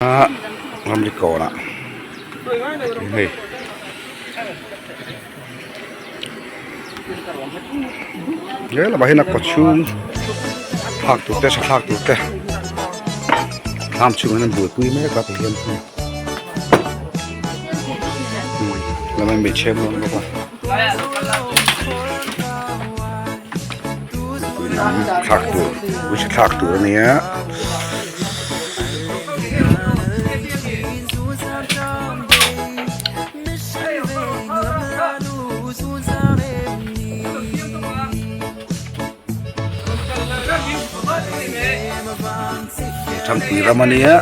A ramri kawnah hei he lamah hian a kawchhung thlak tur te thlak tur te thlam chhungah hian an buaipui mek a tihian lamah hian hmeichhia an awm bawk a thlak tur uicha thlak tur a nia. Thangpui ram a nia.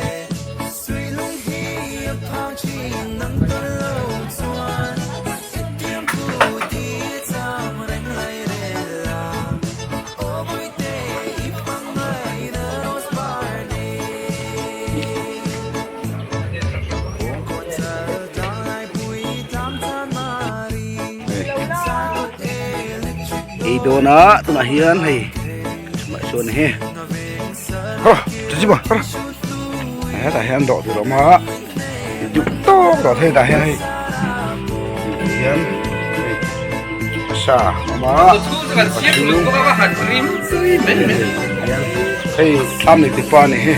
Ei dawn a tunah hian hei chungah chuan he haw chachiba hetah hian dawh tur a awm a duh tawk tawh thei tah hian hei hian sa a awm a hei thlam nei tipa a ni hi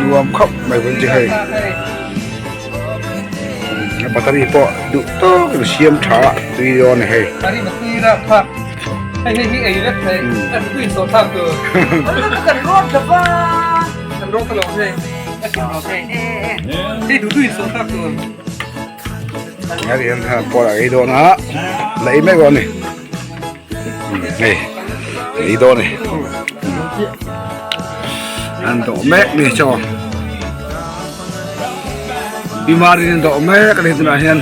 nuam khawp mai vun chu hei battery pawh duh tawk in siam tha a tui dawn a ni hei. Pawh a ei dawn a la ei mek dawn a ni hei ei dawn a ni an dawh mek ni chaw bimarin an dawh mek a ni tunah hian.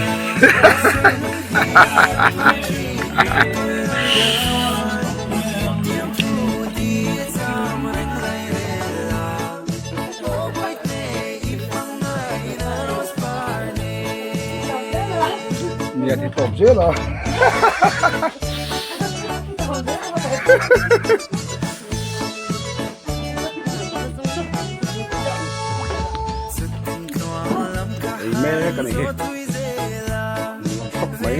Nia ti tawp zel a. Ei mek a ni hi. Nuam khawp mai.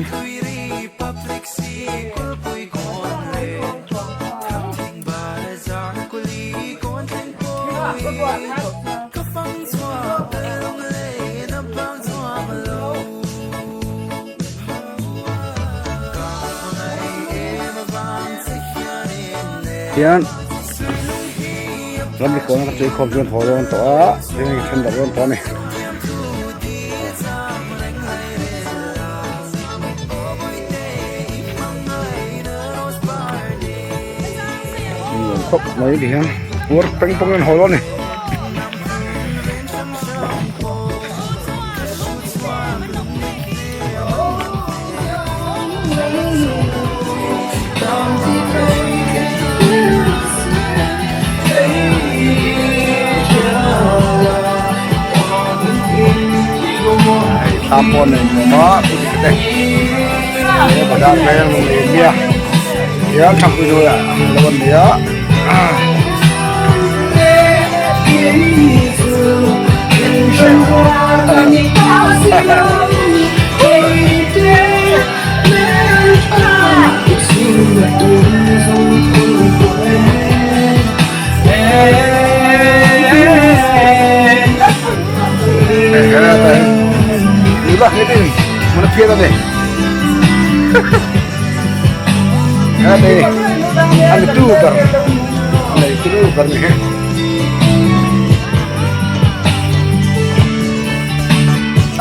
Hian ramri kawn a chei khawm chuan haw dawn tawh a eng eng then darh dawn tawh a ni. Nuam khawp mai ti hian uar peng pawng in haw dawn a ni. Thla pawh nei nuam a te he bazar veng lung leh nia hian thangpui hnuaiah lo an nei a.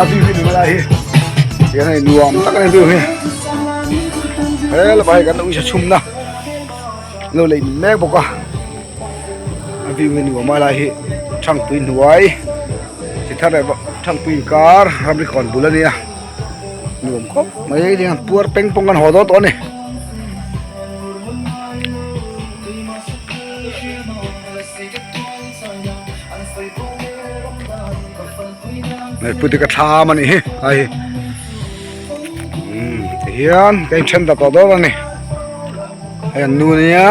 A vi vi nula hi tiang hei nuam tak a ni tu hi he lamah hi kan uisa chhum na lo lei mek bawk a a view hi nuam a lai hi thangpui hnuai chi thar leh thangpui inkar ramri kawn bul a nia nuam khawp mai a nia puar peng pawng kan haw dawn tawh a ni. Pute ka thlam a nih hi hei tihian ka inthen ta tawh dawn a ni hei an nu ania.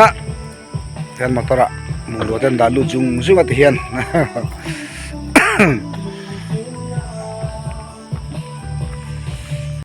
Tihian motor ah bungrua te an dah lut zung zung a tihian.